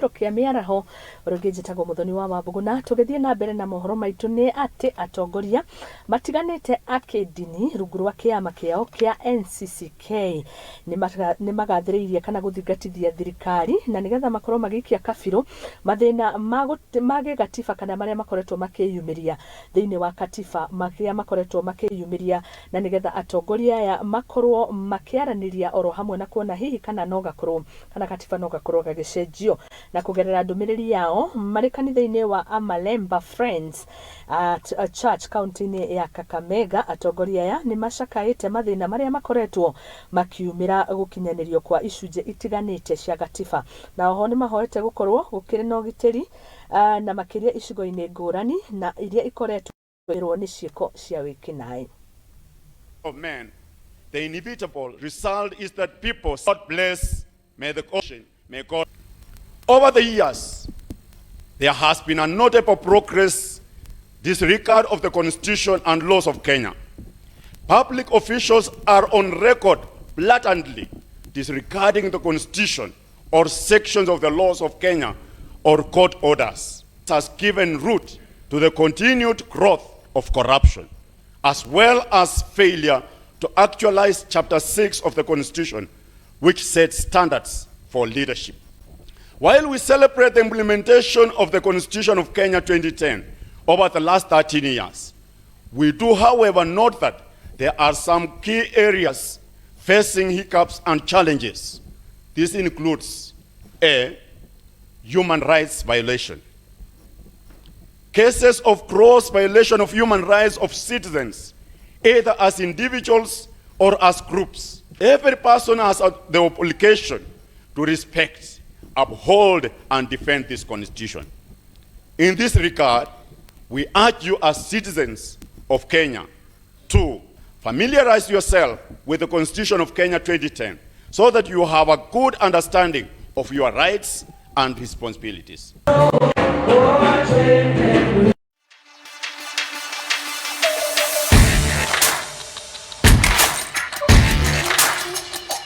Kĩhũngĩro kĩa mĩaraho. Ũrĩa ũngĩ njĩtagwo Mũthoni wa Wambũgũ, na tũgĩthiĩ na mbere na mohoro maitũ nĩ atĩ atongoria matiganĩte a kĩndini rungu rwa kĩama kĩao kĩa NCCK nĩ magathĩrĩirie kana gũthingatithia thirikari na nĩgetha makorwo magĩikia kabirũ mathĩna ma gĩgatiba kana marĩa makoretwo makĩyumĩria thĩinĩ wa katiba, marĩa makoretwo makĩyumĩria, na nĩgetha atongoria aya makorwo makĩaranĩria oro hamwe na kuona hihi kana no gakorwo kana katiba no gakorwo gagĩcenjio. Na kũgerera ndũmĩrĩri yao marĩ kanitha-inĩ wa Amalemba Friends at Church kaunti-inĩ ya Kakamega, atongoria aya nĩ macakaĩte mathĩna marĩa makoretwo makiumĩra gũkinyanĩrio kwa icunjĩ itiganĩte cia gatiba, na oho nĩ mahoete gũkorwo gũkĩrĩ na ũgitĩri na makĩria icigo-inĩ ngũrani na iria ikoretwo nĩ ciĩko cia wĩkinaĩ. Of men, the inevitable result is that people, God bless, may the ocean, may God. Over the years, there has been a notable progress disregard of the Constitution and laws of Kenya. Public officials are on record blatantly disregarding the Constitution or sections of the laws of Kenya or court orders. It has given root to the continued growth of corruption, as well as failure to actualize Chapter 6 of the Constitution, which sets standards for leadership. While we celebrate the implementation of the Constitution of Kenya 2010 over the last 13 years, we do, however, note that there are some key areas facing hiccups and challenges. This includes A, human rights violation. Cases of gross violation of human rights of citizens, either as individuals or as groups. Every person has the obligation to respect, uphold, and defend this Constitution. In this regard, we urge you as citizens of Kenya to familiarize yourself with the Constitution of Kenya 2010 so that you have a good understanding of your rights and responsibilities.